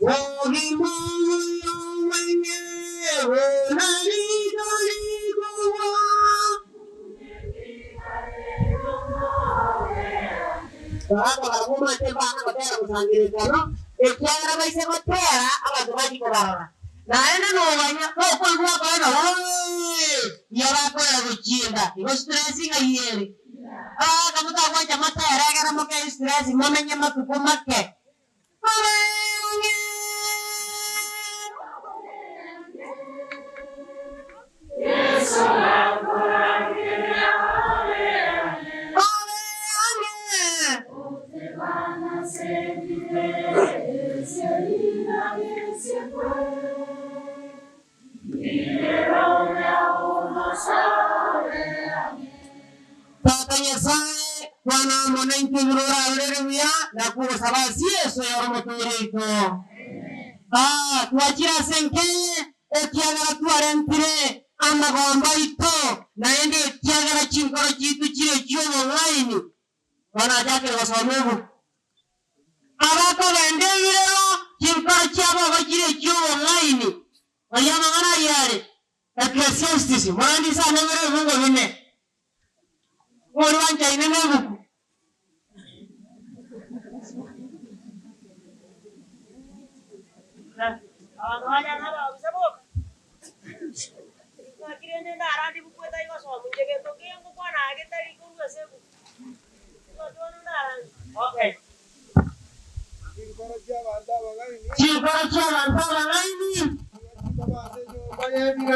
Obogima obuya obweng'e buna riko rikogwa. Bakabara bw'omonto mbana gotera mosangererekano, ekiagera baise gotera, abanto bachie kobarora. Naende noganya nokoigwa akoe ng'a Wee! Mbuya bakorera gochienda. Igo stress ng'ai ere? Abagaka motagwancha motere egere moke stress momenye matuko make. Tata Nyasae, kwana amo naintwe buna orarorere buya na kogosaba ase Yeso oyore Omotoori oito. Aa, twachire ase enka eye, ekiagera twarentire amagombo aito, naende ekiagera chinkoro chiaito chire chi'obong'aini. Bono achakire gosoma ebuku. Abakogenda ebirero, chinkoro chiabo igo chire echi'obong'aini. Oyio amang'ana ayio are Ecclesiastes, morandise ane bire ebibungo bine. Oria bwanchaine nebuku. Abanto baria nababisa boka. Naki rende ndarandie buku etari gosomwa inche gento keye ngokwana aa getari korwa ase ebuku. Naki bono ndarandie. Okay. Chinkoro chi'abanto abang'aini. Chinkoro chi'abanto abang'aini.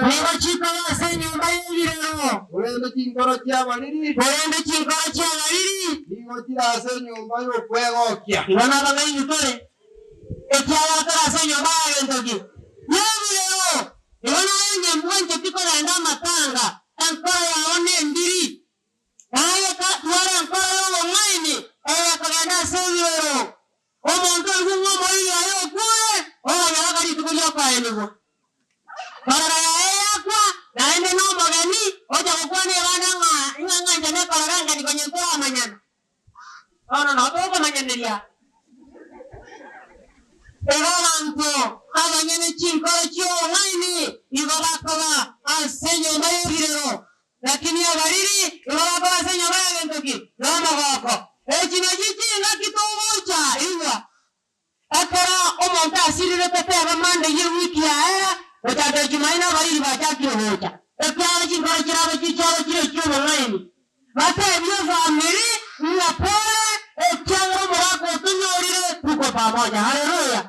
Nigo chikoba ase enyomba y'ebirero. Nigo chikoba ase enyomba y'ebirero. Korende chinkoro chi'abariri. Korende chinkoro chi'abariri. Nigo chire ase enyomba y'okwegokia. Igo nabang'aini tore, ekiagera tore ase enyomba ya gento ki? Y'ebirero. Igo naye onye mbwancheti kogenda amatanga, enkoro yao nendiri. Naye twara enkoro y'obong'aini eyekogenda ase ebirero. Omonto oigwe ng'a omoiri oye okure, oganyaroka rituko ri'okoenigwa. Korora yaye yakwa, naende nomogeni, ocha gokwana ebanda ng'a ing'a ng'anchane ekorora engani konya ntoramanyana. Bono nao tokomanyaneria. Igo abanto abanyene chinkoro chi'obong'aini igo bakoba ase enyomba y'ebirero, Lakini abariri igo bakoba ase enyomba ya gento ki? Nomogoko. Echi nachio chingaki togocha igwa. Ekero omonto asirire toteba Monday y'ewiki yaera gochakera Jumaine abariri bachakire gocha, ekiagera chinkoro chirabo chichoro chire echi'obong'aini. Batebie efamiri ng'a pole ekiagera omogaka otonyorire tuko pamoja. Haleluya!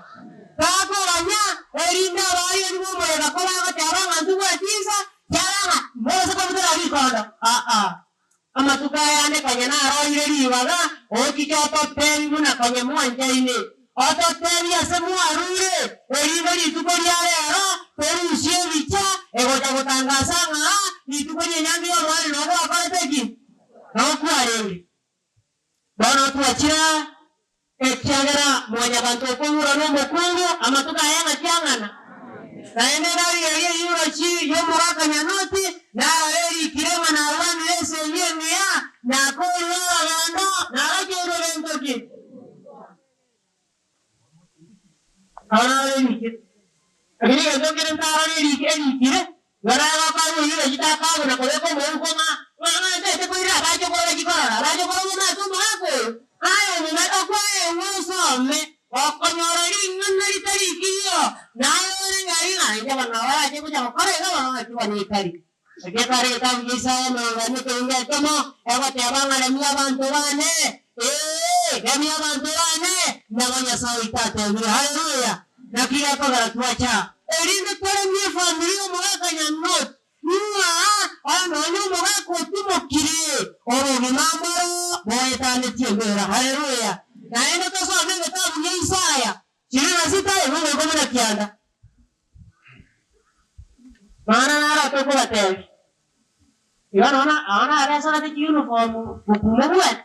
Takoganya erinde abaayeri b'omoyega kobagoteba ng'a ntobwati insa, Kiagera ng'a mose kobutora rikondo, aa, amatuko aya ande konya naroire ribaga, ochiche ototebi buna konya mwanchaine, ototebi ase mwarure, erinde rituko ria rero torusie ebicha egocha gotangasa ng'a rituko ri'enyangi y'omwana noo gwakorete ki? Noo kwarenge. Bono twachire ekiagera mwanyabanto okoigurwa nomokungu amatuko aya ng'aki ang'ana. Naende ndarigererie rirochi ri'omogaka Nyanoti, narore erikire ng'a narwanire esegi engiya, nakoorire orogendo, naracheirwe gento ki? Arore erikire. Lakini egento nkere ntarore erike erikire, igo nagokora oiyore chitakabuna kobeka omouko ng'a ng'a ng'a ntaete koirera abachokoro bachie korora, abachokoro momanyete omogaka oyo, aye omomanye okwaegwa osome, okonyora ring'ana ritari rikiyo, naye orenge aria ng'a inche bono nabo barache gocha gokora iga bono ng'aki bono etari. Egetare getabu kia Isaya emerongo ene ekerengo ekemo, egoteba ng'a remia abanto bane, ee, remia abanto bane, nabo Nyasae oito atebire. Haleluya! Naki gekogera twacha aa, erinde toremie efamiri y'omogaka Nyanoti, ng'a oyo nonya omogaka otimokire, obogima mboro boetanetie embera. Haleluya! Naende tosome egetabu gia Isaya, 26, ebuku ikomi na kianda. Mang'ana naro tokobatebia, igo nonya aba nabesorete chiuniform mokumobwati.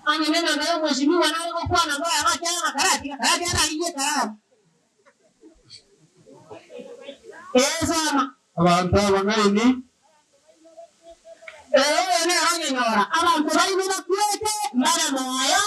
Onye nenyomba ya omweshimiwa nare gokwana mboya agochaya ng'a karatiga karatiga narigie ekaramu. Ee soma. Abanto abang'aini. Ee oyo nere onyenyora abanto baino bakwete mbabe moyo.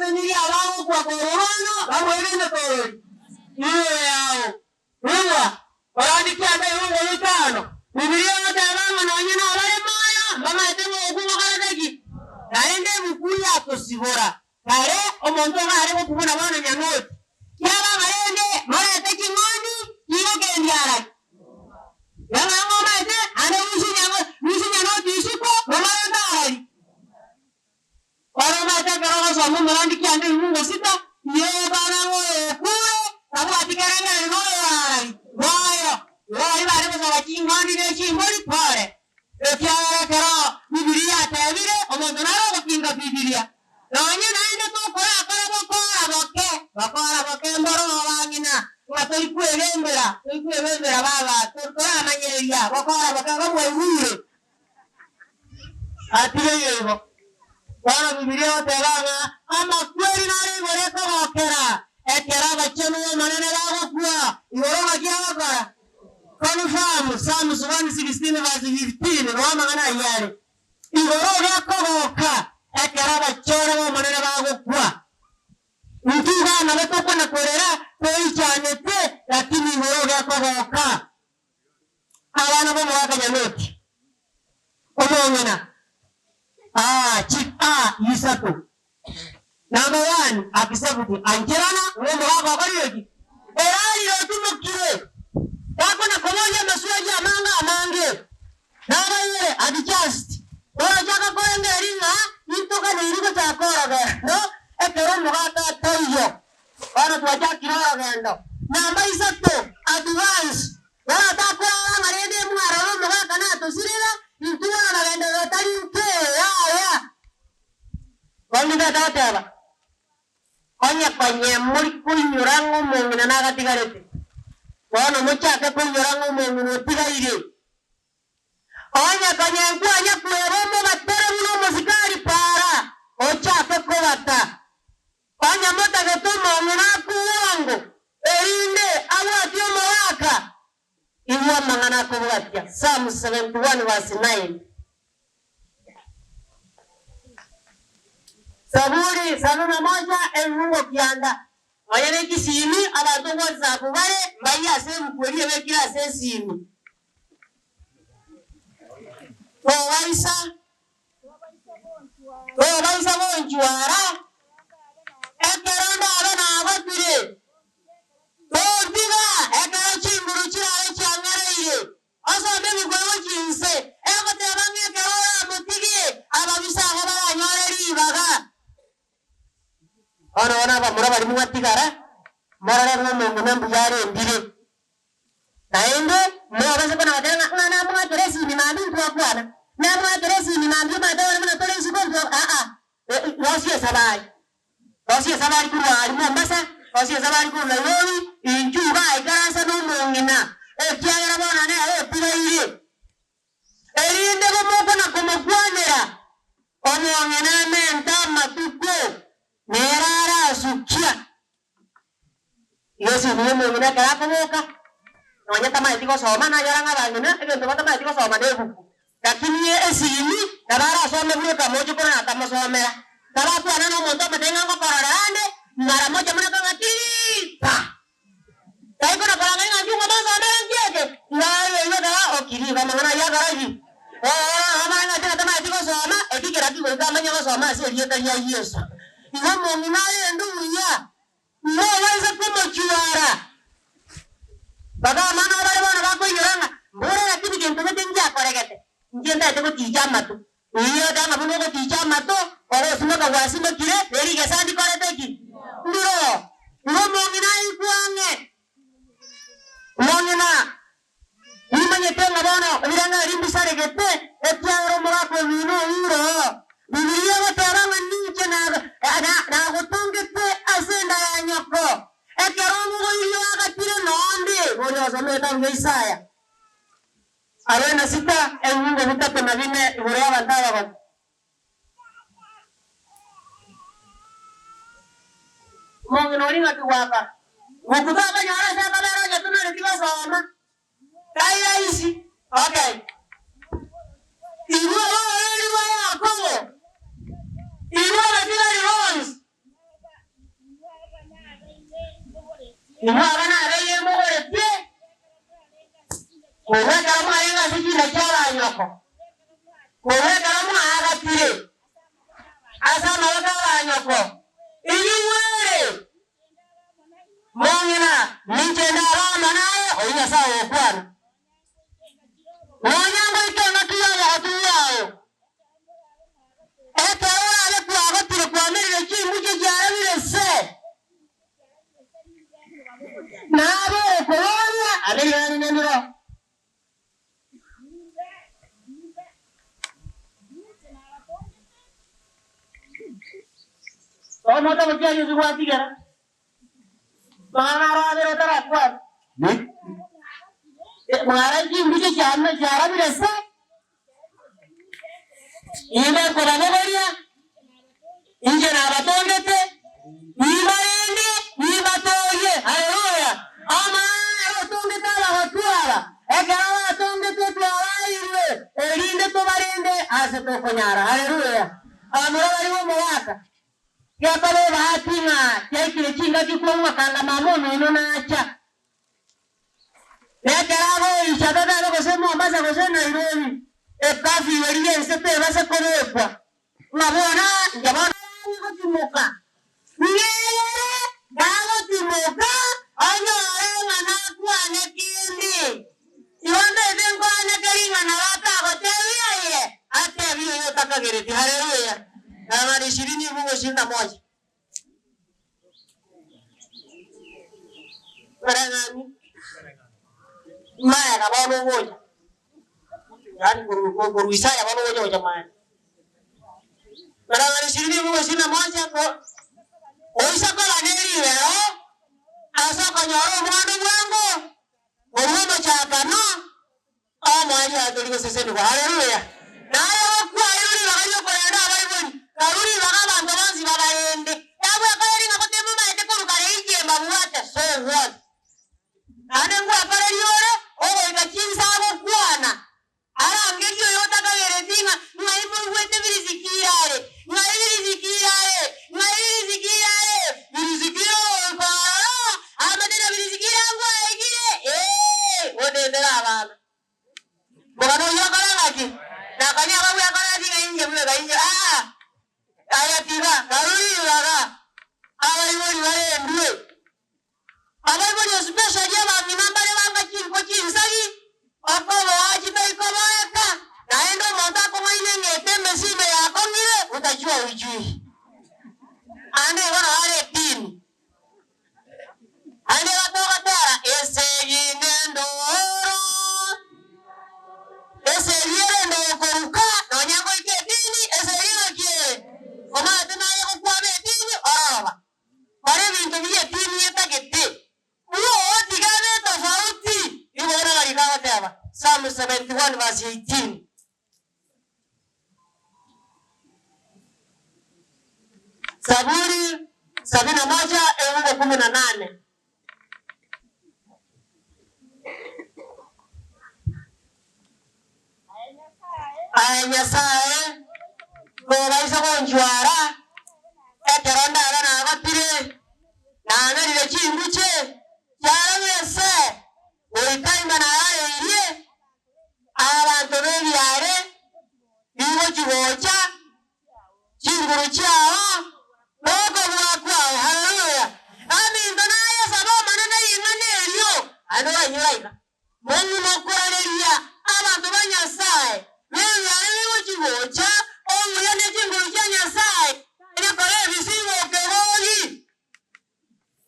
Abasesenirie abagokwa korwa bono bamwegenete orori igoro yao. Igwa, orandike ande ebiungo bitano. Bibilia egoteba ng'a nonye nabare moyo mbamaete ng'a okwo ngokorete ki? Naende ebuku yatosibora kare omonto iga are gokubuna bono nyanoti. Kiaba ng'a rende morete ching'ondi chigokendia arari. Yang'a ng'a omaete ande rusia nyanoti isiko momorente arari. Oromaete ekero ogosoma omorandi kianda ebimungo sita, yekana ng'a oyo okure tabwati kerengererio na oyo orarari moyo. Igo baria bare gosaba ching'ondi ne chimbori pore, ekiagera ekero Bibilia yatebire, omonto nare ogotinga Bibilia. Nonye naende tokorakora bokora boke, bokora boke mboro obang'ina, ng'a tori kwebembera, tori kwebembera baba, toramanyereria, bokora boke igo bwaigure. Atiga igo. Bono Bibilia egoteba ng'a amakweri nare igoro ekogokera ekero abachenu b'Omonene bagokwa. Igoro ng'aki agokora? Confirm Psalms 116 verse 15 noo amang'ana ayio are. Igoro gekogoka ekero abachore b'Omonene bagokwa. Intwe iga nabo tokona korera toichanete, lakini igoro gekogoka. Abana b'omogaka Nyanoti, omong'ina, aa chi a isato. Number one, accept, ancherana ng'a omogaka okorire ki? Orarire otimokire, takona koboria amaswali amange amange. Nabaire, adjust, orochaka korengereria ng'a nintoganeiri gochaka orogendo ekero omogaka ataiyo. Bono twachakire orogendo. Namba isato, advance, Bono takorara ng'a rende mwarora omogaka natosirera, intwe bono nagenderera tari nke, yaya. Bono nigo atagoteba, Onye konye mori koinyora ng'a omong'ina nagatigarete, bono mochake koinyora ng'a omong'ina otigaire. Onye konye nkwanya kweba omobatere buna omosikari para, ochake kobata. Onye motagete omong'ina akwe bwango, erinde abwatie omogaka, igwa amang'ana akobwatia. Psalms 71 verse 9. Zaburi sabini na moja ebibungo kianda. Nonya ne chisimi, abanto WhatsApp bare mbayie ase ebuku eria ebekire ase esimi. Tobaisa Tobaisa gonchwara ekero ndabe nagotire, tontiga ekero chinguru chirabe chiang'areire. Osome ebuku egochia inse, egoteba ng'a ekero oramotige, ababisa abo baranyore ribaga. Bono bono abamura baria mwatigara, morore ng'a omong'ina mbuya arendire. Naende mobase kona-goteba ng'a, Ng'a namwakere esimi mambia intwakwana, namwakere esimi mambia omanyete bono buna tore isiko intwe aa, rosia esabari, rosia esabari korwa aria Mombasa, rosia esabari korwa Nairobi, inchuo iga aikaransa nomong'ina, ekiagera bono nere otigaire. Erinde gomokona-komokwanera, omong'ina amente amatuko, nere arasukia. Yeso nigo omong'ina ekero akoboka, nonya tamaeti gosoma, nanyora ng'a abang'ina egento batamaeti gosoma nebuku, lakini esimi nabo arasome bweka mochokoro natamosomera. Nabo akwana na omonto omotebia ng'a ngokorora ande, mara mocha buna kang'a kiri pa! Taikona korang'ani ng'a inchuo ng'omosomere nki eke? Iga aye iga okiri igo amang'ana ayio akora ki? Oo, omanye ng'a tari tamaeti gosoma, eki keraki goika amanye gosoma ase erieta ria Yeso. Igo omong'ina arende buya, mobaise komochuara. Baka amana bare bono bakoinyora ng'a mbore lakini gento gete ngiakoregete, inche ntaete goticha amato. Oyio oteba ng'a buna ogoticha amato, ogosimeka gwasimekire, ne rigesa ndikorete ki? Ndiro. Igo omong'ina aikwe ang'e. Omong'ina. Nimanyete ng'a bono ebirengererio mbisaregete, ekiagera omogaka omino oure oo. Bibilia egoteba ng'a ninche nagotongete ase enda ya nyoko, ekero omogoiria oagatire nonde. Boria osome egetabu gia Isaya arobaini na sita, ebibungo bitato na bine igoro y'abanto abagotu. Omong'ina oria ng'aki gwaka gokuba akanyora ase akabera onye tonareti gosoma. Tai rahisi. Okay. Inwe abaoreri ba Yakobo, inwe abatigari bonsi. Inwe aba nabeiyo mogoretie korwa ekero mwarenge ase chinda chi'abanyoko, korwa ekero mwaagatire ase amaboko 'abanyoko, inwe mwere mong'ina, ninche ndabe amo naye, oyio Nyasae ogokwana. Nonya ngoika engaki y'obogotu bwao, ekero orabe kwagotire kwamerire chimbuche chiarabire se, nabe okoboria abe ring'ana rinde ndiro. Omote gotiaria ase gwatigera. Mang'ana aro abere otarakwana. Mwara chimbuche chiane chiarabire se, Inde nkobabogoria, inche nabatongete, nimbarende, nimbatoorie. Haleluya! Amang'ana aro otongete abagotu aba, ekero batongete twabaeirwe, erinde tobarende ase tokonyara. Haleluya! Abamura baria b'omogaka. Gekaba ebahati ng'a chiaikire chingaki kwong'wa kanga mama omino nacha. Nekero agoisha tatabe gose Mombasa gose Nairobi, ecurfew eria y'ense tebase kobekwa, ng'a bono inche bono nagotimoka. Nere gagotimoka onyore ng'a nakwane kende. Igo ntaete nkwane keri ng'a nabo atagotebia aye, atebie oyo otakagereti. Haleluya! Nambari ishirini fungu ishirini na moja. Barang'ani, maega bono ogocha, yaani korwa Isaya bono ogocha gocha maega. Barang'ani ishirini fungu ishirini na moja, oise koba ne ribero ase okonyora omwando bwango. Korwa omochakano, omoerio aye tori gosesenigwa. Haleluya! Naye gokwairwe ribaga ri'okorenda abaibori, karue ribaga abanto bonsi babarende. Yagwekoreria ng'a gotemomaete korwa kare inche mbabwate, so what? Naende ngwekoreria ore ogoika chinsa agokwana, Arangerie oyo otakagereti ng'a ng'ai moigwete biriziki are, ng'ai biriziki are, ng'ai biriziki are, biriziki ogoika ororo, amate na biriziki rangwaigire, ee, gotembera abana. Mogano oyio okore ng'aki? Nakanya ababwe akore ati ng'a inche bweka inche, aa, aya tiga, karue ribaga, abaibori barendwe. Abaibori especially abang'ina mbare banga chinko chinsagi, okoboa chitaikoboeka, naende omonto akong'aina eng'ete emesio ime yakong'ire utajua hujui. Ande igo nabo are edini. Naende igo togotera esegi nendoro, esegi ere ndokoruka nonya ngoika edini, esegi ng'aki ere? Omanyete naye gokwama edini ororoba. Kora ebinto bi'edini etagete. Buna tiga abe tofauti. Nigo bono amariko agoteba, Psalm 71 verse 18. Zaburi sabini na moja efungu kumi na nane. Aye Nyasae, tobaisa gonchwara ekero ndabe nagotire, namerire chinguche chiarabire ase goika ime narareirie abanto b'ebiaare bigochi-gocha. Chinguru chiao, nokobua kwao. Haleluya! Aminto nayesabe Omonene ring'ana erio, naende orainyore iga, Mong'ina okorareria abanto ba Nyasae, nebiare bigochi-gocha, obuya ne chinguru chia Nyasae, tanyakora ebisibo kegori.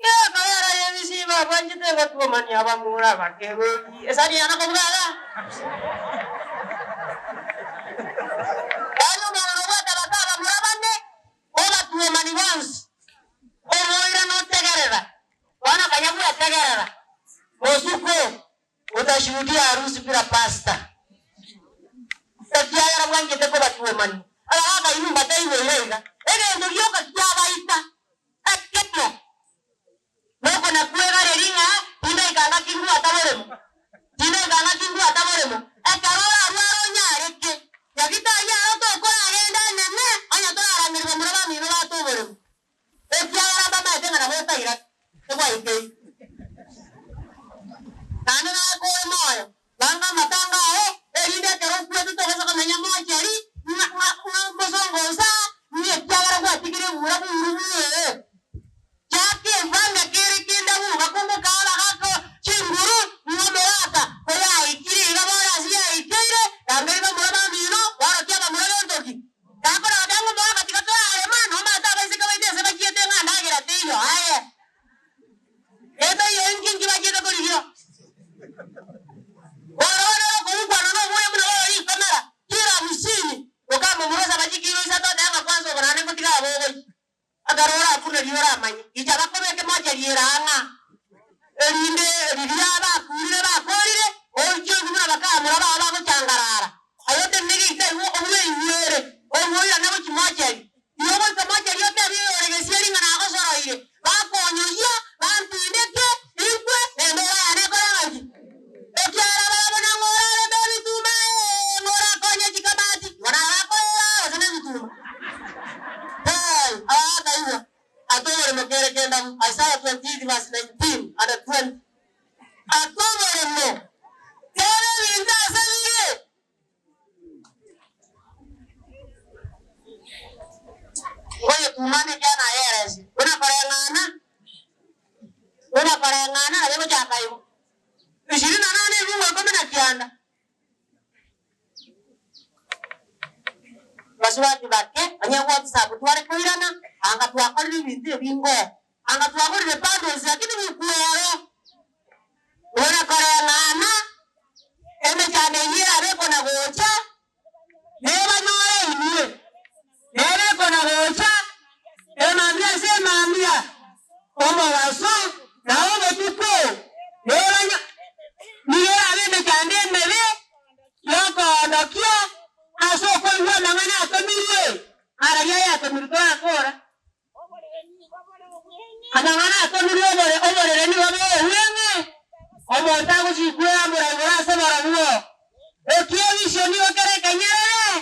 Gekogera ebisibo abwanchete gotwomania abamura abakegori. Esani yane kobuga iga. Yaani omong'ina obwate abake abamura bane, obatwomani bonsi, omoira notegerera, bono kanya bwetegerera, botuko Utashuhudia harusi bila pastor, ekiagera bwanchete kobatwomania. Abagaka inwe mbataiboire iga, egento gioka kiabaita ekemo nokona kwegareria ng'a tindaika ngaki ngwata boremo, tindaika ngaki ngwata boremo. Ekero orarware onyareke, nyagitari aro tokoragenda anene onye torarangerigwa mura bamino bate oboremo, ekiagera mbamaete ng'a nabo otairane, tibwaikeire. Naende naye kore moyo, banga amatanga ao, erinde ekero okwete tobasa komenya mocheri, ng'a ng'a ng'a mosongo onsi aa, ng'a ekiagera gwatigire ebura buru bwee. Chaka ebanga kere kende agwo gakungu kaba gako chinguru, ng'a omogaka koyaikire iga bono ase yaikeire, gamberi bamura bamino, borokia abamura b'entoki. Gakora goteba ng'a omogaka tiga torarema, nomanyete abaiseke baito ase bachiete ng'a ndagera teiyo, aye. Etaiyo inki inki bachiete korigia? Bono bono ere okogukwana nobuya buna bono rikomera, kira hamsini, okamomura ase abachikire isato oteba ng'a kwanza obo naende ngotiga abe ogochia. Ekero orakune riria oramanye, inche abakobeke moche riera ang'a, erinde riria bakurire bakorire, oiche oigwe buna bakamura bao bagochangarara. Aye otenene geita igwe obweigwere, orue oirane gochia mocheri. Riria ogoika mocheri otebie oyore gesieri ng'a nagosoroire, bakonyoyia, bantindeke, inkwe, na embera yane ekore ng'aki? Ekiagera barabwo nang'o orareme ebituma, ee, ng'o orakonye chikamati, igo nabakoeira gose nebituma. Hey, abagaikaigwa, ase oboremo kere kendabu, Isaiah 28 verse 19 and 20. Ase oboremo kere ebinto ase bire. Ngoyetumana ekiagera nayeresire, buna koreng'ana, buna koreng'ana nabo egochaka igo. Ishirini na nane ebungo ikomi na kianda. Basubati bake, onye WhatsApp tware koirana, anga twakorire ebinto ebingo, anga twagorire bundles lakini bukwero. Buna koreng'ana emechando eyio erabe ekona-gocha, nebanyore inwe, nere ekona-gocha emambia ase emambia, omobaso na obotuko, nebanyo nigo erabe emechando emebe y'okoondokia ase okoigwa amang'ana atomirwe, araria ayatomirwe torakora. Amang'ana atomirwe obore oborere nigo boogweng'e, omonto agochikweyambora igoro ase barabwo. Ekiebisio nigo kere ekenyerere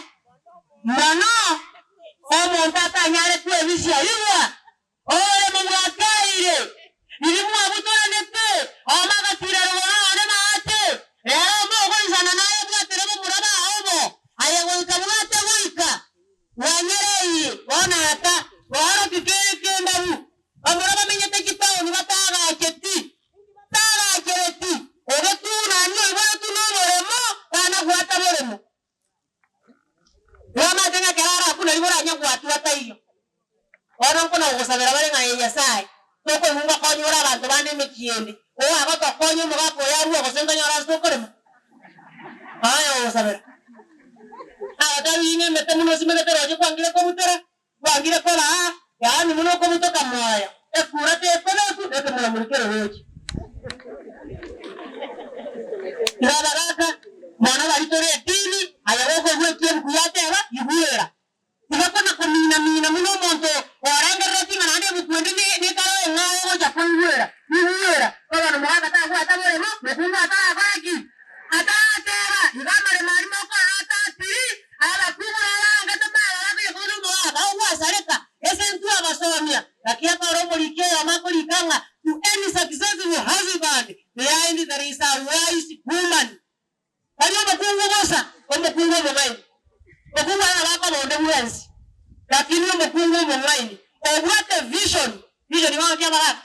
mono, omonto atanyare kwebisia. Igwa, oboremo bwakaeire, riria mwabutoranete, omo agatiira rogoro aane maate, rero omogoisana naye obwatire bomura bao obo, aye goika bwate goika. Bwanyereirie bono ata booroki kere kendabu, bamura bamenyete chitaoni batagacheti, batagachereti ogotunania oiboretwe noboremo bana gwata boremo. Bwamate ng'a ekero arakune ribu oranye gwatwa taiyo. Bono nkona gogosabera bare ng'a aye Nyasae, tokoigwa ngokonyora abanto bande emechie ende, oo agotokonya omogaka oyo arue gose nkanyore ase tokorema. Aya gogosabera. Nagotebirie ng'a emete buna osimegete roche kwangire kobutera, kwangire kobaa, yaani buna okobutoka moyo, ekura tekobeku, na ekemura-muri kere roche. Igo abagaka, mono baria tore edini, aye gokoigwa eki ebuku yateba, igwera. Tibakona komina-mina buna omonto orengereretie ng'a naende ebuku ende nekare eng'ao ogocha koigwera. Igwera, bono omogaka tabwata boremo, mokungu atarakora ki? Atarateba, Igo amaremo aria mokorora atatiri, abakungu nabo barangete magega bakonya kobuna omogaka ogwasareka ase intwe abasomia. Gaki akore omoriki oyomo akorika ng'a to any successful husband behind there is a wise woman. Tari omokungu bosa, omokungu omong'aini. Mokungu aye nabo akoba onde bwensi, lakini omokungu omong'aini obwate vision, vision bono ki abagaka?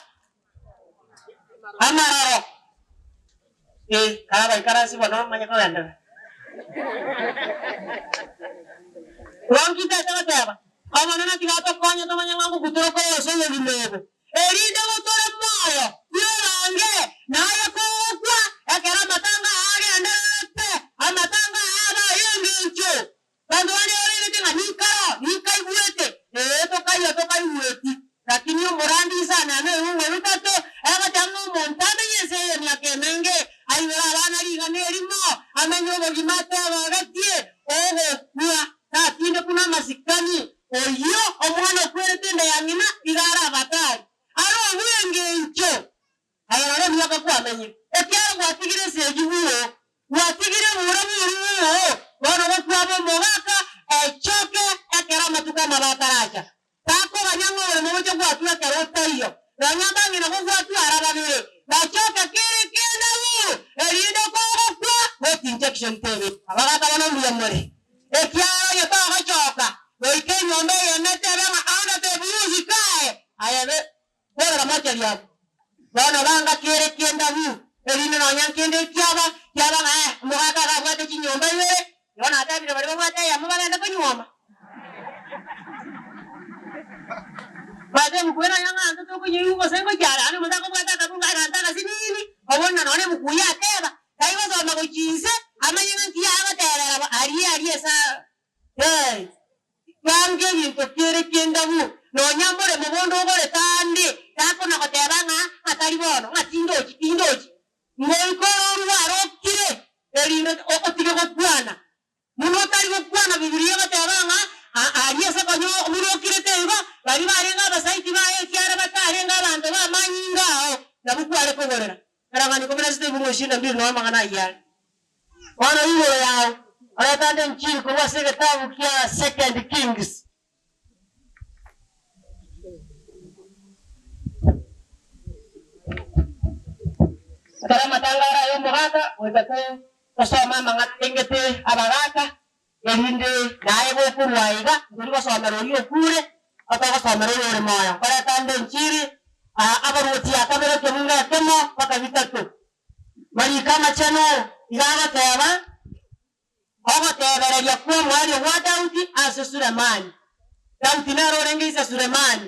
Amaroro. Eh, kara baikaransi bono manye kogenderera. Bono ntete goteba, Omonene tiga atokonye tomanye ng'a ngoku tore korwa ase obogima obo. Erinde gotore moyo bw'ebange, na aye kogokwa, ekero amatanga aya agendererete, amatanga aya abe ay'engencho. Banto bande baberete ng'a ninkaro, ninkaigwete, ee, tokaigwa tokaigweti. Lakini omorandi isano ane ebungo bitato, egoteba ng'a omonto amenye ense eye emiaka emenge, aibore abana rigana erimo, amenye obogima ategogetie, ogokwa, tatindekwa namasikani, Oyio omwana okwerete enda ya ng'ina iga are abatari, are obw'engencho. Aye rora emiaka kwamenyire, ekiagera gwatigire esegi bwoo, gwatigire obura bw'oru bwoo, bono gokwaba omogaka, echoke ekero amatuko amabe ataracha. Takoganya ng'a oboremo boche gwatwa ekero otaiyo, nonya mbang'ina gogwatwa ara babere, bachoke kere kende abwo. riabo. Bono banga kere ki'endabu, erinde nonya nkende ekiaba, kiaba ng'a eh, omogaka iga abwate chinyomba ibere, igo natebire baria babwate eyemo bagende konyuoma. Bwate ebuku eye nonya ng'a intwe tokonyeigwa gose ngochia are, yaani omonto akobwata akabunga aganto agasinini, obonda nonya ebuku eyio ateba, tari gosoma gochia inse, amanye ng'a nki agoterera bo aria aria ase eh. Banga ebinto kere ki'endabu, nonya mboremo bonde ogorete aande, takona goteba ng'a atari bono, ng'a tindochi, tindochi. Ngoika ororu bwarokire, erinde otige gokwana. Buna otari gokwana Bibilia egoteba ng'a aria ase konya buna okirete igo, baria barenge abasaiti baye ekiagera batarenge abanto b'amanyinga ao, nabwo kware kogorera. Erang'ani ikomi na sita ibungo ishirini na mbili noo amang'ana ayio are. Bono igoro yao oretande enchiri korwa ase egetabu kia Second Kings. Ekero amatanga are ay'omogaka, goika tosome amang'ana arengete abagaka, erinde naye gokorwa aiga, ntori gosomera oria okure, otogosomera oyore moyo. Nkoreta nde enchiri, abaruoti ya kabere ekebungo ekemo mpaka bitato. Mariko amachenu iga agoteba, Ogotebereria kw'omoerio gwa Daudi ase Sulemani. Daudi nere orenge ise Sulemani.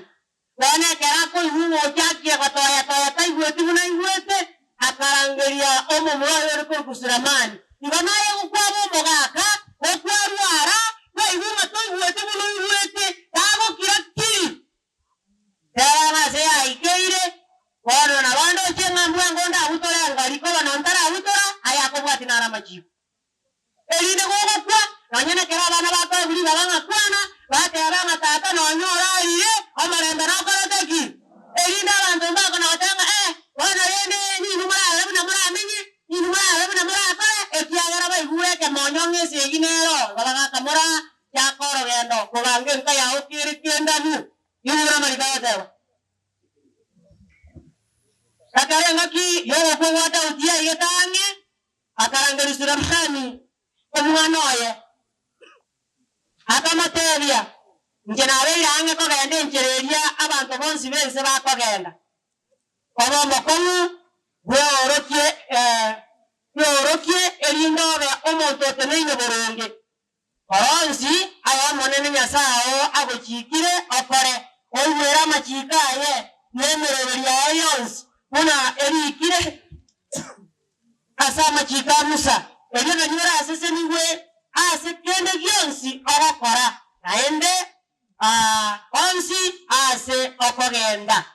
Bono ekero akoigwa ng'a ochakie gotoya-toya taigweti buna aigwete, akarangeria omomura oye ore korokwa Sulemani. Igo naye gokwaba omogaka, gokwarwara, kwaigwa ng'a toigweti buna oigwete, tagokira ki? Teba ng'a ase yaikeire, bono nabo ndoche ng'a mbwango ndabutore engori, koba nonye ntarabutora, aya akobwatia naro amachiiko. Erinde gogokwa, nonya nekero abana bakoegwa ribaga ng'a kwana, bateba ng'a tata nonya orarire, omorembe nokorete ki? Erinde abanto mbakona goteba ng'a ee, bono rende ninwe morarore buna moramenye, ninwe morarore buna morakore, ekiagera baigure ekemonyo ng'a esegi nero, igo bagakamora chaka orogendo kobanga enka yao kere ki'endabu. Nigo buna amariko agoteba. Ekero engaki y'ogokwa gwa Daudi yaigete ang'e, Akarangeria Sulemani, omwana oye, akamoteebia, Inche nabeire ang'e kogenda enchera eria abanto bonsi b'ense bakogenda. Obe omokong'u, bweorokie, ee, bweorokie, erinde obe omonto oteneine boronge. Kora onsi aya Omonene Nyasae oo agochiikire okore, oigwere amachiiko aye na emeroberio yaye yonsi, buna eriikire ase amachiiko a Musa, erio nario orasesenigwe ase kende gionsi ogokora, naende onsi aase okogenda.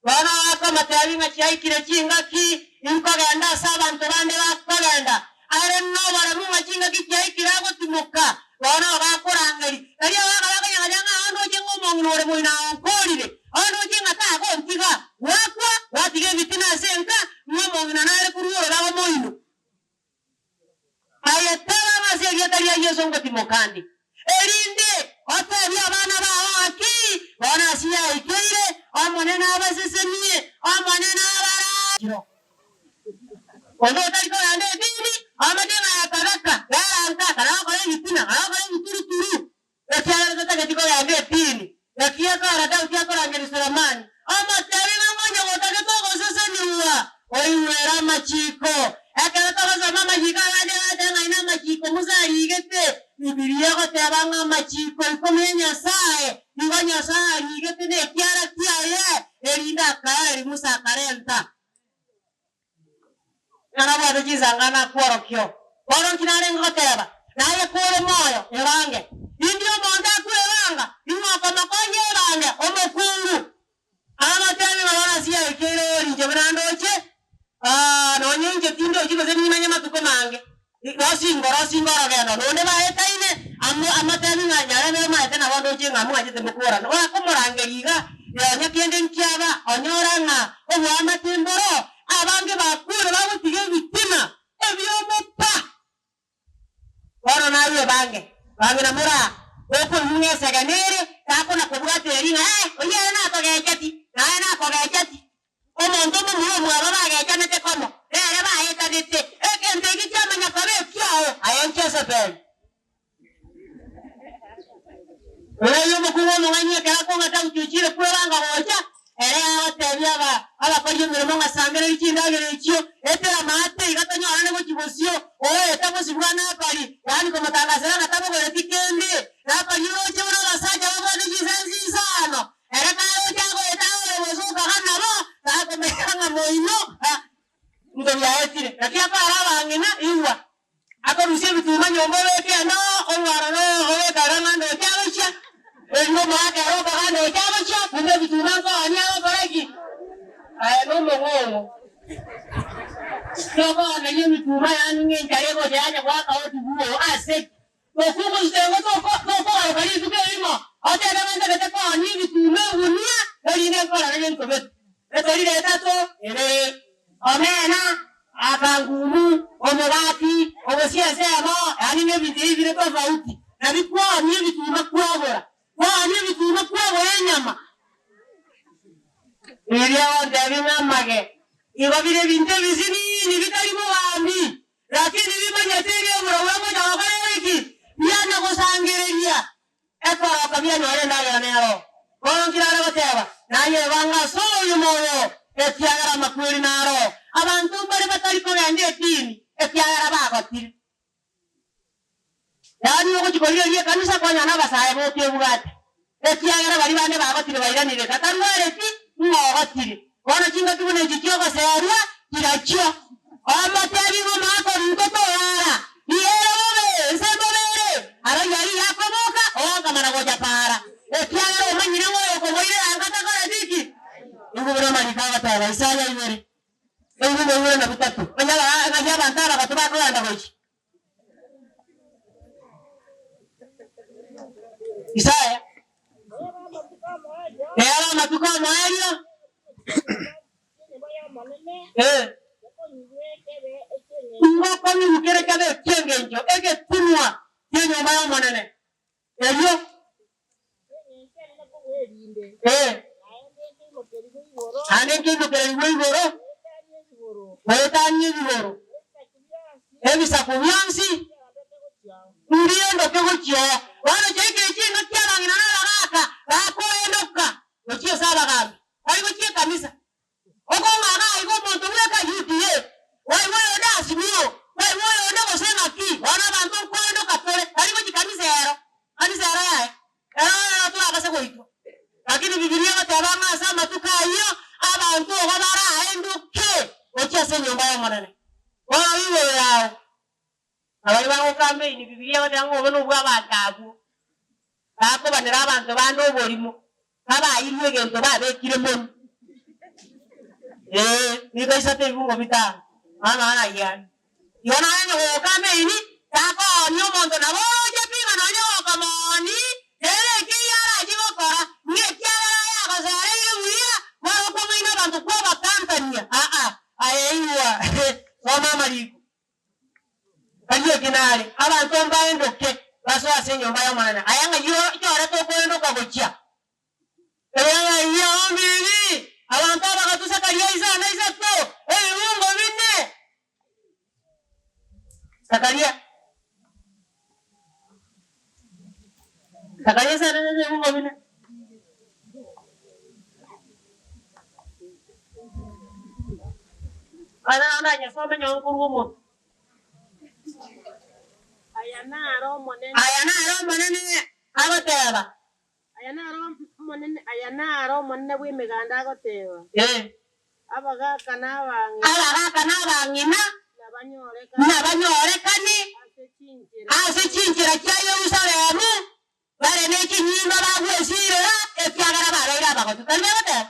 Bono akomoteebia ng'a chiaikire chingaki inkogenda ase abanto bande bakogenda, are noboremu ng'a chingaki chiaikire agotimoka, bono bakorangeria. Erio abagaaka bakonyagaria ng'a onde oche ng'a omong'ina ore moino aonkorire, onde oche ng'a tagontiga, gwakwa, gwatiga ebitina ase enka, ng'a omong'ina nare korwa orobago moino. Aye teba ng'a ase erieta ria Yeso ngotimoka nde, erinde otebie abana bao ng'aki bono ase yaikeire, Omonene abasesenie, Omonene abarache. Onde otari kogenda edini, omanye ng'a yakabeka, yaranka, kana gokora ebitina, kana gokora ebituruturu, Ekiagera totageti kogenda edini, naki ekora Daudi akorangeria Sulemani, omotebi ng'a monye gotagete ogosesenigwa, oigwere amachiko. Ekero togosoma amachiko abande bagateba ng'a aye namachiko Musa arigete, Bibilia egoteba ng'a amachiko ikomi a Nyasae nigo Nyasae arigete nekiara kiaye, erinde akaereria Musa akarenta. Ng'a nabwate chinsangano akworokia oo. Bono nki narenge goteba? Naye kore moyo, ebange. Indi omonto akwebanga, ning'o okomokonya ebange? Omokungu. Agamotebia ng'a bono ase yaikeire ori inche buna ndoche, nonya inche tindochi gose nimanye matuko mange. Rosingo, rosingo orogendo, nonde baetaine, amo amotebi ng'a nyarebe omaete nabo ndoche ng'a mwanchete mokorana. Oakomorangeria iga, nonya kende nkiaba, onyora ng'a oboamate mboro, abange bakure bagotiga ebitina ebi'omopa. Bono naye ebange, bang'ina moraa, okoigwa ng'a esegene ere, takona kobwata eria ng'a eh, oyio ere nakogecheti, naye nakogecheti. Omonto omomura omwabo bagechanete komo, nere baetanete, egento ekio kiamanya koba ekiao, aye Jezebeli. Oyo omokungu omong'aini ekero akong'a Daudi ochiire kwebanga gocha, Ere agatebia aba abakori emeremo ng'a sangereria chindagera echio, etera amaate iga tonyorane gochia bosio, oete bosibwa Nabali, yaani komotangasera ng'a tabogoreti kende. Nabali oroche buna abasacha babwate chinsansi isano, ere karoche agoeta ore bosoka iga nabo, takomenya ng'a moino into biaetire. Naki akore abang'ina, igwa, Akorusia ebituma nyomba obeke endoo, orwaro obeke aroro ng'a ndoche agochia, erinde omoaka ere okoba ndoche agochia, kumbe ebituma nkoonia agokora ki? Aye nomong'ong'o. Tokooneria ebituma yaani ng'a enchara egocha yanya goaka otubwo ase ki? Tokogosutengo tokogaruka rituko erimo otebe ng'a ntagete koonia ebituma egunia erinde nkorore gento gete. Etorire etato ebere, omena, akangumu, omogati, obosie ensemo, yaani nebinto ebi bire tofauti, nabi kwonia ebituma kwagora, kwonia ebituma kwagora enyama. Erio agontebia ng'a amage, igo bire ebinto ebisinini bitari bogambi, lakini bimanyete ebi'oborobwo ngocha gokora ere ki? Biana gosangereria Ekoroka bianyore endagera nero. Bono nkire are goteba, Nayebanga ase obogima obo, ekiagera amakweri naro. Abanto mbare batari kogenda edini, ekiagera bagotire. Yaani ogochia korigereria ekanisa kwanyora nabasae boka ebwate, ekiagera baria bande bagotire bairanire, gatarwareti ng'a ogotire. Bono chingaki buna echi chi'ogoseerwa chirachio. Omotebi ng'a omoakori totorara, riere bobe, ense mbobe ere, aroria riria akoboka, oankamana gocha para, ekiagera omanyire ng'a oyokomoirera anga takoreti ki? Nigo buna amariko agoteba, Isaya ibere, ebibugo bibere na bitato, onye ng'aki abanto abagotu bakogenda gochia. Isaya, Nere amatuko omoerio, eh, ngokonyigwa kere kebe eki'engencho, egetunwa ki'enyomba y'Omonene, erio, eh, naende nkeimokererigwe igoro, goetania ebigoro, ebisaku bionsi mbiendoke gochia oo. Bono chiaikire chingaki abang'ina na abagaaka bakoendoka gochia ase abagambi, bari gochia ekanisa. Okong'aga aiga omonto bweka UDA, waigwa oyonde Azimio, waigwa oyonde gose ng'aki, bono abanto nkoendoka tore, tari gochia kanisa ero, kanisa ero yaye, ero ero torabase goitwa. Lakini Bibilia egoteba ng'a ase amatuko ayio abanto igo baraendoke gochia ase enyomba y'Omonene. Bono igoro yao, abaria bagokampeini, Bibilia egoteba ng'a obo nobwa abanto abwo bakobanera abanto bande oborimo, Kabaeirwe egento babekire monwe. Ee, nigo isato ebibungo bitano, amang'ana ayio are. Igo nonya goka ameini, takoonia omonto nabo oroche pi ng'a nonya gokomoonia, nere ekeyio arachie gokora, ng'a ekiagera aye agosereire buya, kwarokwa ng'aina abanto kwabakantania. Aa, aye igwa, soma amariko. Karia eki nare, abanto mbaendoke basoe ase enyomba y'Omonene. Aya ng'ai ochorete okoendoka gochia? Ebiagera bi'ombibi, abanto abagatusa karia isano na isato, ebibungo bine. Zakaria. Zakaria isano na isato ebibungo bine. Aya naro ndanyasome nyowe nkorwa omotwe. Aya naro Omonene. Aya naro Omonene agoteba. Aya naro Omonene, aya naro Omonene bw'Emeganda agoteba, Ee. Abagaaka na abang'ina. Abagaaka na abang'ina. Nabanyorekane. Nabanyorekane. Ase chinchera. Ase chinchera chia Yerusalemu. Bare ne chinyimba bagwesiirera, ekiagera babeire abagotu. Tari bagoteba?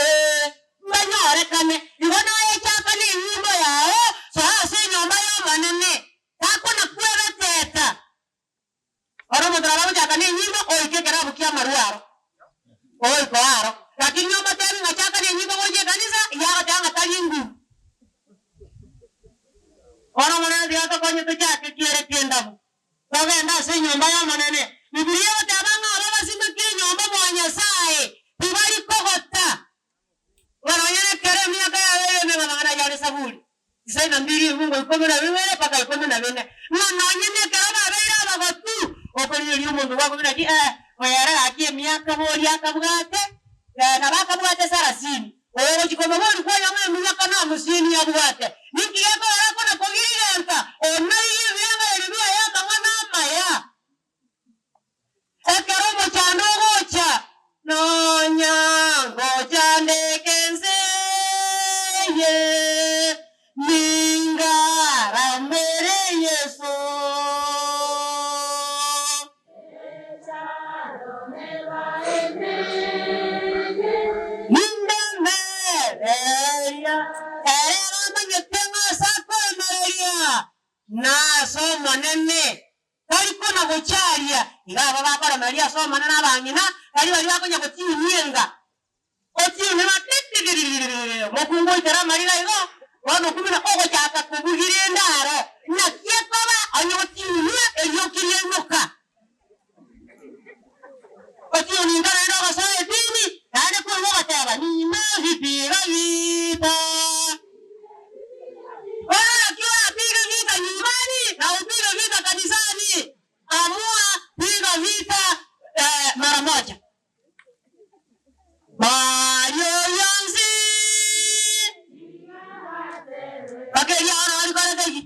Ee, mbanyorekane. Igo naye chaka nenyimbo yao, soa ase enyomba y'Omonene, takona kwebeteta. Ore omonto nabo agochaka nenyimbo, oike ekerabu ki'amarwa aro, oika aro. Lakini omotebi ng'a chaka nenyimbo gochia ekanisa, igo agoteba ng'a tari nguru. Bono Omonene tiga atokonye tochake kiere ki'endabu. Togende ase enyomba y'Omonene. Bibilia egoteba ng'a aba basimeke enyomba mwa Nyasae tibari kogota. Bono onye nekero emiaka yabo ere emenge amang'ana ayio are Saburi tisaini na mbiri ebibungo ikomi na bibere mpaka ikomi na bine, ng'a nonye nekero babeire abagotu, okorigereria omonto gwakobia naki eh, oyo ere gaki emiaka boria akabwate. Nabo akabwate sarasini. Ogochia komoboria kw'oyomo emiaka na hamsini abwate. Ninki gekogera akona kogirigenta onaiye ebirengererio biaye amang'ana amaya? Ekero omochando ogocha, nonya ngochandeka ense eye, ningarambere Yeso. Nindemereria ere bamanyete ng'a ase akoemereria nase Omonene, tari kona gocharia. Iga aba bakoremereria ase Omonene abang'ina, tari baria bakonya gotiunyenga. Otiunena titigirigirigiri, omokungu oitera amariga igo, bono okumina ogochaka kobugira endaro. Naki ekoba onye gotiunia erioki riaimoka? Otiuninka naende ogosoa edini, naende koigwa ogoteba, Ninavipiga vita. Bono naki orapiga vita nyumbani na upige vita kanisani? Amua piga vita mara moja. Baria oyonsi bakeria bono barikorete ki?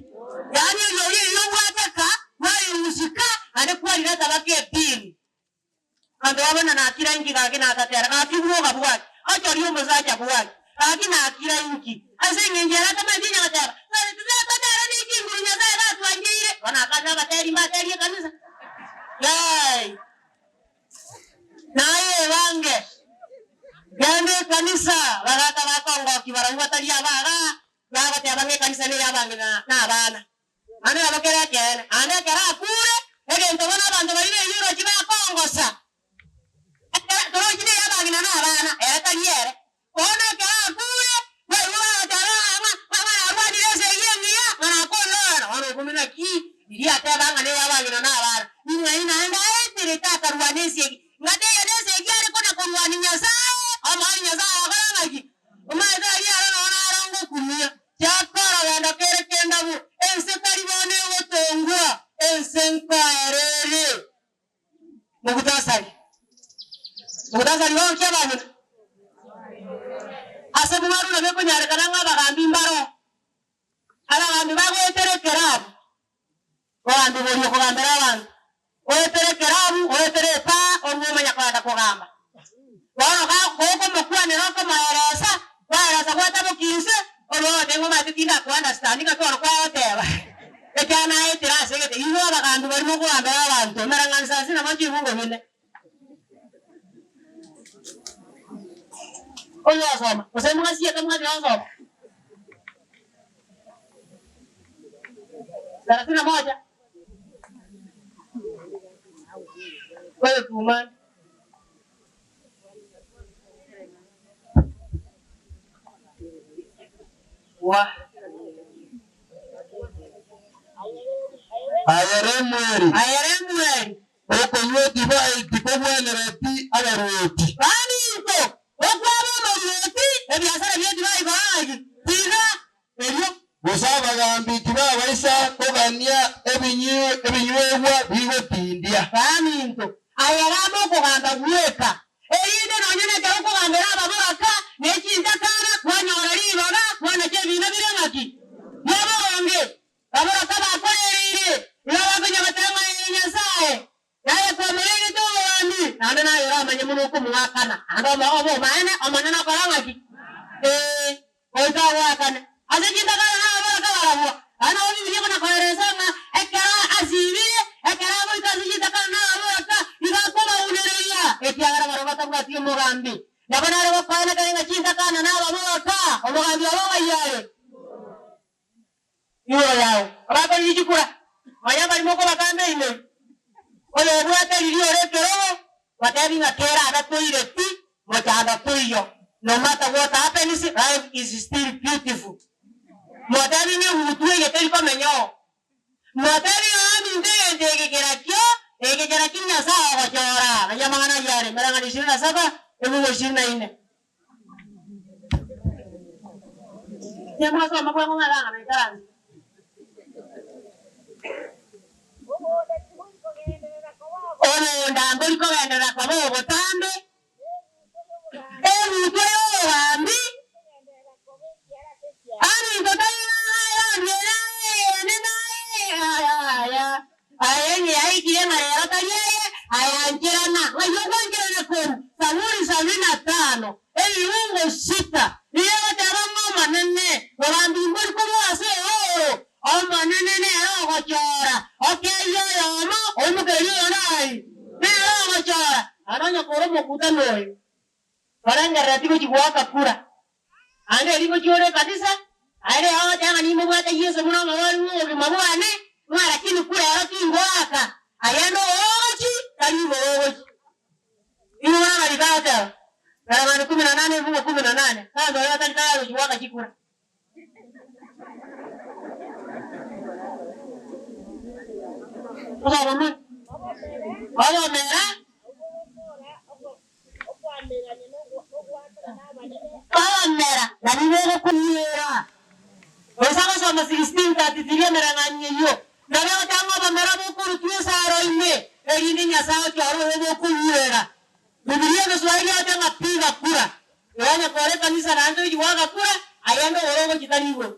Yaani eriogi erio obwateka kwarirusia naende kwarireta baka epini. Abanto babona nakira inki gaki natatera gaki bwoga bwaki ochoria omosacha bwaki gaki nakira inki ase eng'encho ere atamanyeti onye goteba totera ne chinguru Nyasaye gatwancheire bono akande abateri mbaterie ekanisa yai. Naye ebange, genda ekanisa, bagaka bakongokia barabwo batari abaga, bagoteba ng'a ekanisa ney'abang'ina na abana. Naende nabo kere ekeene. Naende ekero akure, egento bono abanto baria b'eyurochi bakongosa, ekero torochi ney'abang'ina na abana, ere tari ere. Bono ekero akure, naigwe bagoteba ng'a ng'a narwanire esegi engiya, ng'a nakonora. Bono okumia naki riria ateba ng'a ney'abang'ina na abana, ning'ai naende aeterete akarwana esegi? Ng'a teiyo nesegi are kona korwania Nyasae, omorwani Nyasae agokora ng'aki? Omanyete aria aro nonya naro ngokumia. Chaka orogendo kere kendabu, ense tari bono egotongwa, ense nkoera ere. Mogutasari, mogutasari bonsi abang'ina, ase mwarure bekonyarekana ng'a abagambi mbaro, abagambi bagoetera ekerabu, ogambi boria okogambera abanto, oetere ekerabu, oetere epaa, orue omanya kogenda kogamba. Bono gokomokwanera okomoeresa, kwaeresa gwatabokia inse, orue ogoteba ng'a omanyete tindako understand ng'a bono kwagoteba ekiagera naetire ase egete. Igo abagambi baria mokogambera abanto, emereng'anio sasini nabo chibungo bine. Oyo osoma, gose mwasiete mwachia gosoma? Thelathini na moja. Oyo tumani. Wa. Aye Lemueli. Aye Lemueli. Okonywa edivai tikogwenereti abaruoti. Baminto, okwaba omoruoti, ebiasara bi'edivai korang'aki, tiga erio. Gose abagambi tibabaisa kogania ebinyuegwa bigotindia. Baminto, aye gamba okogamba gweka, erinde nonya nekero okogambera ababoraka ne chintakana, kwanyora ribaga kwanacha ebiina bire ng'aki bia boronge. Ababoraka bakorereire, iga bakonya goteba ng'a Ee Nyasae, naye kwamorenete obogambi, naende naye oramanye buna okomoakana, naende obomaene Omonene okora ng'aki? Ee, goika agoakane. Ase chintakana nababoraka barabwo. Aya nabo Bibilia ekona-koeresa ng'a ekero asibire, ekero agoika ase chintakana nababoraka, igo akobaunereria, ekiagera barabwo batabwati omogambi. Nabo nare gokoeneka ng'a chintakana nababoraka, omogambi obo ng'ai are? Igoro yao abakori richikura, nonya mbarimo okobakamba ime. Oyobwate riria ore ekerogo, batebi ng'a kera abe toire pi, mochando toiyo. No matter what happens, life is still beautiful. Motebi ng'a egutu eye teri komenya oo. Motebi ng'a aminto egento eke kerakio, eke kerakio Nyasae ogochora. Ng'ai amang'ana ayio are? Emereng'anio ishirini na saba, ebugu ishirini na ine. Timwasoma bwango ng'a abang'ana ikaranse. Obonda mbori kogenderera koba obotambe. Aye ng'a yaikire ng'a rero tari eye, aye ancherana. Ng'ai ogwancherana korwa? Saburi sabini na tano, ebibungo sita, nigo egoteba ng'a Omonene, bogambi mbori korwa ase eoro, Omonene nere ogochora, okeyia oyomo, oimokererie oyonde aye, nere ogochora. Aa nonya kore omokutano oyo, torengerereti gochia goaka kura, Naende erio ngochia ore ekanisa, aye rero ogoteba ng'a nimobwate Yeso buna omobori bw'obogima bwane, ng'a lakini kura ero tingoaka, ayende ogochi tari igoro ogochi. Nigo buna amariko agoteba, Yeremia kumi na nane efungu kumi na nane, abanto baria batari tayari gochia goaka chikura. Obomera. Obomera. Obomera nabwo bogokuruera. Gose agosoma 16:33 emereng'anio eyio, nabo egoteba ng'a obomera bokorutwa esaro ime, erinde Nyasae ochore oyo bokoruera. Bibilia Egeswahili egoteba ng'a piga kura. Igo onye kore ekanisa naende toichi goaka kura, ayende ogoro ogochia tari igoro.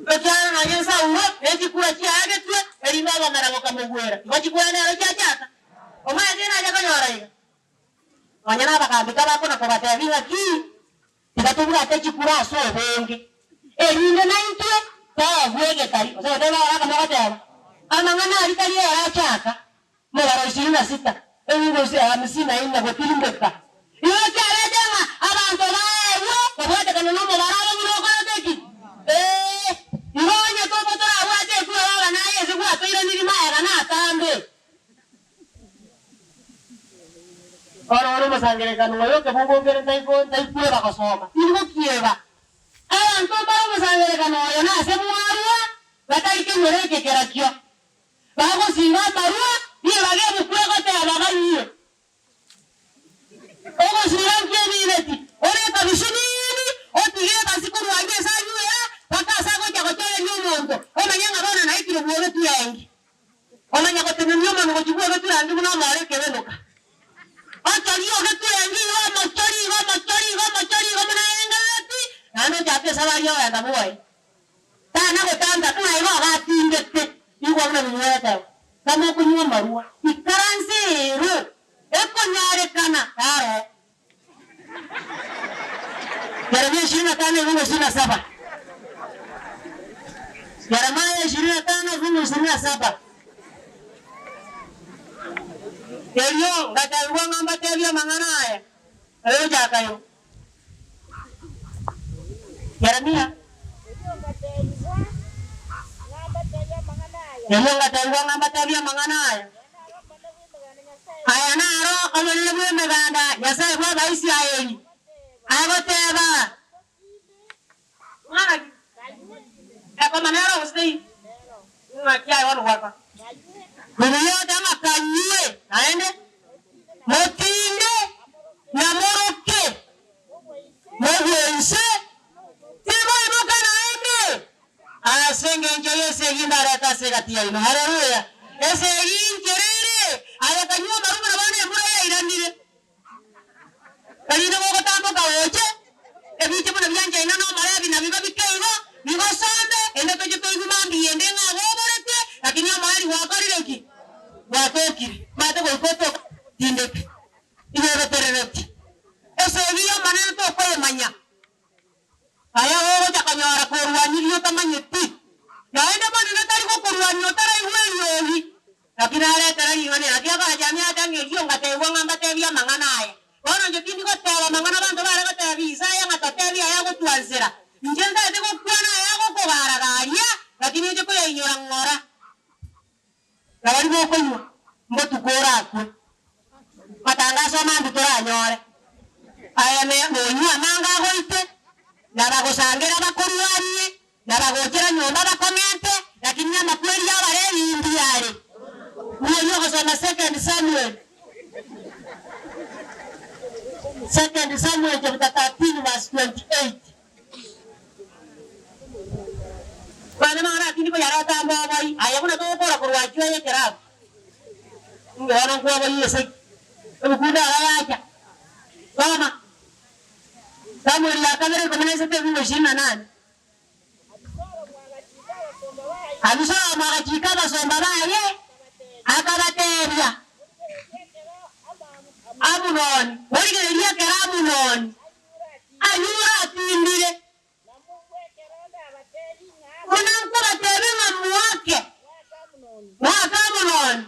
Ekiagera nonya Saulo ne chikura chiaagetwe, erinde obomera bokamogwera. Igo chikura nero chiachaka. Omanyete nacha konyora iga. Nonya nabagambi kabakona kobatebia ng'a ki, tiga tobwate chikura ase obonge, erinde naintwe toegwe egetari. Gose goteba abagaaka mogoteba, Amang'ana aria tari ere achaka, Omobaro ishirini na sita, ebiungo hamsini na nne gotirimboka. Igo kiarete ng'a abanto baegwe kobwatekana nomobaro obo buna okorete ki? Ee, igo onye tokwo torabwate ekura baba naye ase gwatoiranirie magega natambe. Bono ore omosangererekano oyo ekebungo nkere ntaiko ntaikweba gosoma, tindi gokieba. Abanto mbare omosangererekano oyo nase mwarua batari kenyoro eke kerakio. Bagosinga amarwa, ribaga ebuku egoteba banywe. Ogosira nki'ebineti, ore ekabisi nini, otige ebasi korwa aria ase anywera, mpaka ase agocha gochoreria omonto, omanye ng'a bono naikire bw'ogeturengi. Omanye gotenenia omonwe gochia bw'ogeturengi buna omoro ekebenoka. Ochorie ogeturengi igo omochorie igo omochorie igo omochorie igo buna aengerereti, naende ochake esabari ogenda bwoye. Tana gotanga ng'a igo agatindete, igwa buna Bibilia egoteba, Kama okonywa amarwa, ikaranse ero ekonyarekana yaroo. Yeremia ishirini na tano efungu ishirini na saba Yeremia ishirini na tano efungu ishirini na saba Erio ngatebigwa ng'a mbatebie amang'ana aya, ayochaka igo. Yeremia. Erio ngateebigwa ng'a mbateebie amang'ana aya. Aya naro Omonene bw'Emeganda, Nyasae bw'Abaisraeli, agoteeba, Ng'ana ki? Ekoma nero gose teiyo? Ng'aki aye bono gwakora? Bibilia egoteba ng'a kanywe, naende motinde na moroke, mogwe inse, timoimoka naende, ase engencho y'esegi ndarete ase egati yaino. Haleluya! Esegi inchera ere, aye kanywa amaru buna bono embura yairanire. Erinde gogotamboka goche, ebiche buna bianchaine nomoreo ebi nabibe bike igo, bigosombe, erinde toche toigwe mambia ende ng'a goboretwe, lakini omoerio gwakorire ki? Gwatokire. Omanyete goika otoke tindeke, igo ebeterereti. Esegi y'Omonene tokoyemanya. Aya ogocha konyora korwanirie otamanyeti, naende Omonene tari gokorwania otaraigwa eriogi. Naki naretera ring'ana eri, naki akora Jeremia ate ng'a erio ngateebigwa ng'a mbateebie amang'ana aya. Bono inche tindi goteeba amang'ana abanto bare goteebia Isaya ng'a toteebie aya agotwansera. Inche ntaete gokwana aya agokogara-garia, lakini inche koyainyora ng'ora. Na baria bokonywa, mbotuko orakwe. Matangaso amambi toranyore. Aya nonywe amanga agoite, na bagosangera bakorwanie, Na bagochera nyomba bakong'ente, lakini amakweri y'Abalevi mbuya are. Buna ogosoma Second Samuel, Second Samuel chapter 13 verse 28. Mani mang'ana atindi koyareta mboboi, aye buna togokora korwa achio aye ekerabu. Inge bono nkwoboi esegi, ebikunda aba yacha. Soma. Samueli ya kabere ikomi na isato ebingo ishirini na nane. Abisalomu agachiika abasomba baye. Abisalomu agachiika abasomba baye, akabateebia, Amunoni, morigererie ekero Amunoni anyure atindire, buna nkobateebia ng'a moake, moake Amunoni,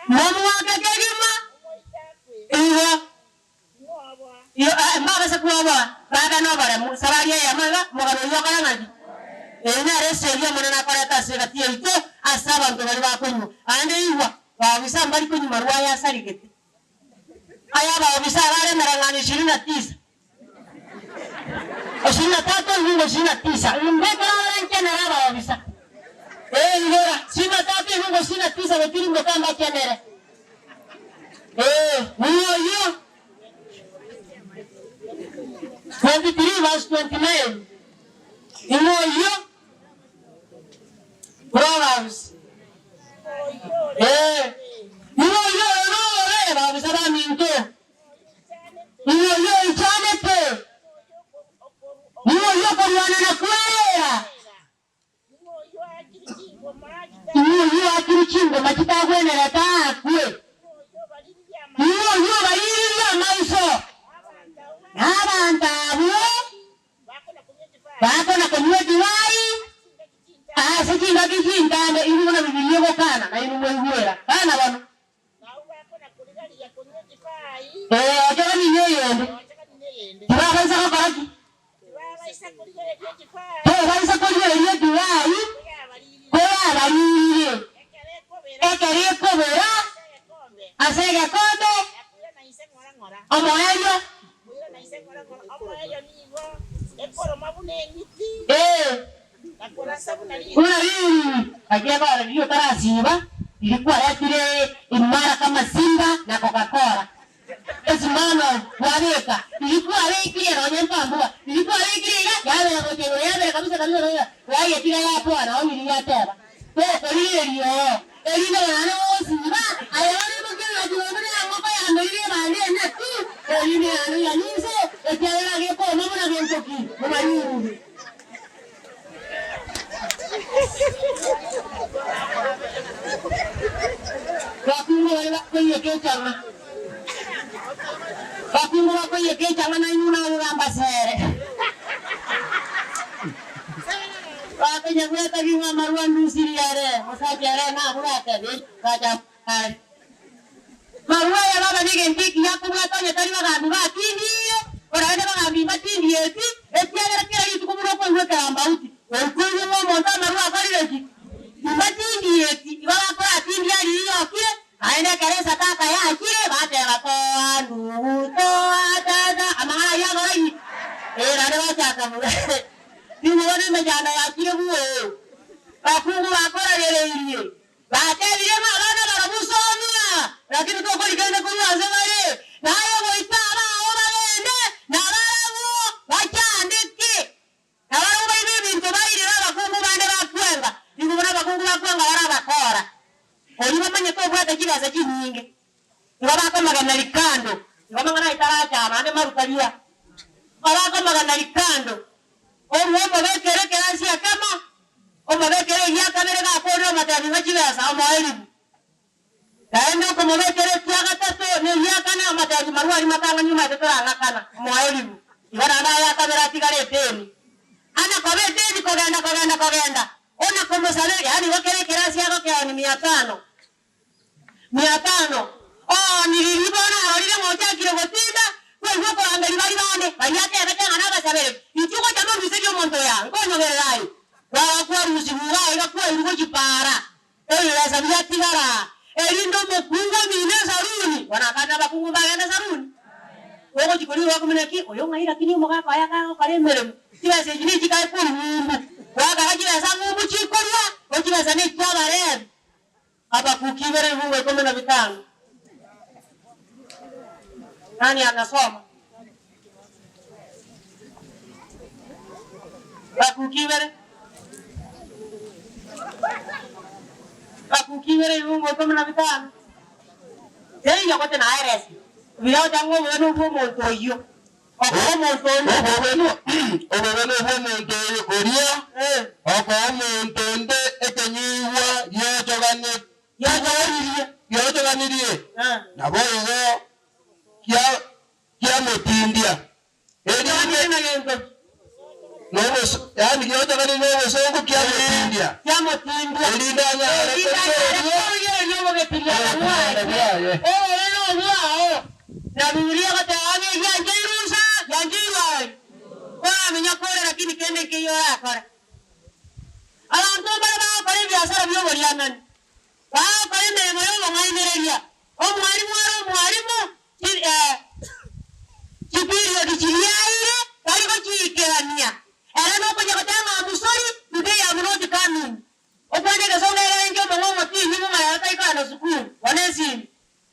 momoake kegima. Igo Mbabase kwoboa, babe noboremu. Sabari eyemo iga, omogano oyio okore ng'aki? Eye nere esegi Omonene akoreta ase egati yaito ase abanto baria bakonywa. Naende igwa, baobisa mbari konywa marwa aya asarigete. Aya abaobisa abare emereng'anio ishirini na tisa, ishirini na tatu, ibungo ishirini na tisa. Mbekere ore nkenere abaobisa. Ee, igora, ishirini na tatu, ibungo ishirini na tisa, gotirimboka mbakenere. Ee, nigo oyio. 23 verse 29 Nigo oyio. Proverbs. Ee, nigo oyio oyo nore, babisa baminto. Nigo oyio oichanete. Nigo oyio okorwana na kwerera. Inwe oyio oakire chingoma chitagwenerete aakwe, inwe oyio obariririe amaiso, na abanto abwo bakona konywa edivai ase chingaki chintambe, inwe buna Bibilia egokana, na inwe mwaigwera. Kana bono. Ee, ochora nigo eyende. Tibabaisa gokora ki? Tobaisa korigereria edivai koyabaririre, ekero ekobera ase egekombe, omoerio. Ee. Buna riri gaki ekora riria otarasiba, riria kwaretire imara kama simba na Coca-Cola, esimano kwabeka, riria kwabekire nonya mpambua, riria kwabekire iga yabera gocha igoro yabera kabisa kabisa kabisa, kwayetiga yapoa nao riria yateba, tokorigereria oo, erinde naende gosiba, aye bono imokia ng'a ching'ombe na engoko yamerire ebande enaki, erinde naende oyanywe inse, ekiagera gekoma buna gento ki? Buna rirubi. Bakungu baria bakoiyeka echang'a, bakungu bakoiyeka echang'a nainwe nagogamba sere. Bakonyabwata bing'we amarwa ndusirie ere, omosacha ere nabwate, omosacha are. Marwa aya baba negento ekiya kobwata onye tari bagambi batindie, korende bagambi mbatindieti, ekiagera kera rituko buna okoigwa ekerambauti, okoigwa ng'a omonto amarwa akorire ki? Timbatindieti, igo bakoratindie aria iyokire, naende ekero esataka yachire, bateba toa ndugu, toa tata, amang'ana ayio agoraini, ee naende bachaka buya, nigo nemechando yachire bwoo, bakungu bakoragereirie. Batebire ng'a abana barabwo somia, lakini tokorigenda korwa ase bare, na aye goika abao bagende, na barabwo bachandeke, na barabwo baibe ebinto bairire abakungu bande bakwenga. Nigo buna abakungu bakwenga bare abakora, oria bamanyete obwate chibesa chinyinge, igo bakomagena rikando, igo amang'ana ayio tarachama ande marukaria, igo bakomagena rikando, orue omobekere ekerasi ekemo, Omobekere egia kabere gakoorire omotebi ng'a chibesa omoe ribu. Naende okomobekera ekia gatato na egia kane omotebi marwa aria matang'ani omanyete torang'akana, omoe ribu. Igo naende aya kabere atigare edeni. Ana koba edeni kogenda kogenda kogenda, ona komosabera, yaani igo kera ekerasi agokeoni mia tano. Mia tano. Ooniririe bono arorire ng'a ochakire gotinda, kwaigwa okorangeria baria bande, baria atebete ng'a nabasabereri, Inchuo gocha moruserie omonto oyo aa, nkonyogerera aye. Kwaba kwarusigwe iga aiga kwairwe gochia paara, ebibesa biatigara aa, erinde omokungu omine esaruni. Bono akande abakungu mbagende esaruni. Ogochia koria ogokumia naki, oyo ng'ai lakini omogaka oye akagokora emeremo, chibesa echi nichikae korwa ng'umbu. Gwakaba chibesa ng'umbu chikorwa, o chibesa nechiabarebi. Habakuki ibere ebibungo ikomi na bitano. Nani anasoma? Habakuki ibere. Habakuki ibere ebibungo ikomi na bitano. Teiyo gote naeresi. Buya gocha ng'a obobe nobwa omonto oyio. Okoa omonto oria. Obobe nobw'omonto oria, okoa omoyio. Erinde na gento noboso yaani giochogani nobosongo kiamotindia. kiamotindia. Erinde anyare korigereria obogima bwaye. Obonene obwao na Bibilia egoteba ng'a yancheirwe insa, yancheirwe aye. Oramenya kore lakini kende nkeiyo orakore. Abanto mbare bagokora ebiasara bi'oborianani, bagokora emeremo y'obong'ainereria. Omwalimu are omwalimu, chi eh, chiperiod chiria aire tari gochiikerania. Ere nokonya goteba ng'a am sorry, today am not coming. Okwane egesongo egere inche omong'ong'o tinyigwe ng'a ere taikogenda sukuru, bono esimi.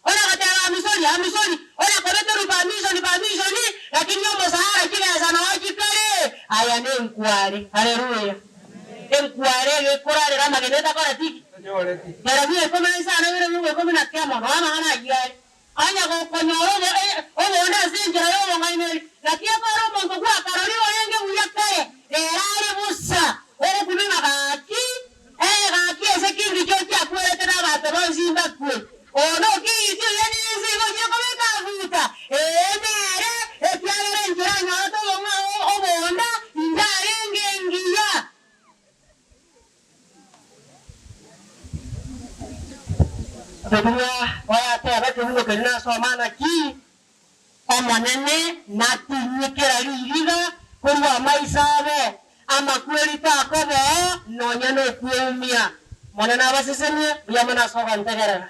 Ona goteba am sorry, am sorry, ona kobeterwa permission, permission, lakini omosahara chibesa noo chikare. Aya nenkware. Haleluya! Enkware egekorarera amagena etakoreti ki? Jeremia ikomi na isano ibere buna ikomi na kemo, noo amang'ana ayio are. Onye gokonyora obo obonda ase enchera y'obong'aineri, naki ekore omonto gwakarorire orenge buya kare, rero are bosa, ogokuna ng'a gaki, ee, gaki ase kingicho chiakwerete nabato bonsi mbakwe. Onde okigiti oria nense igo ochia kobeka aguta, ee, nere, ekiagera enchera anyorete obong'ao obonda indarenge engiya. Omotomwa oye atebe, Ekebugo keria nasoma naki Omonene natinyie kera ririga korwa amaiso abo, amakweri takoboo nonya nokweumia. Omonene abasesenie buya mono ase ogontegerera.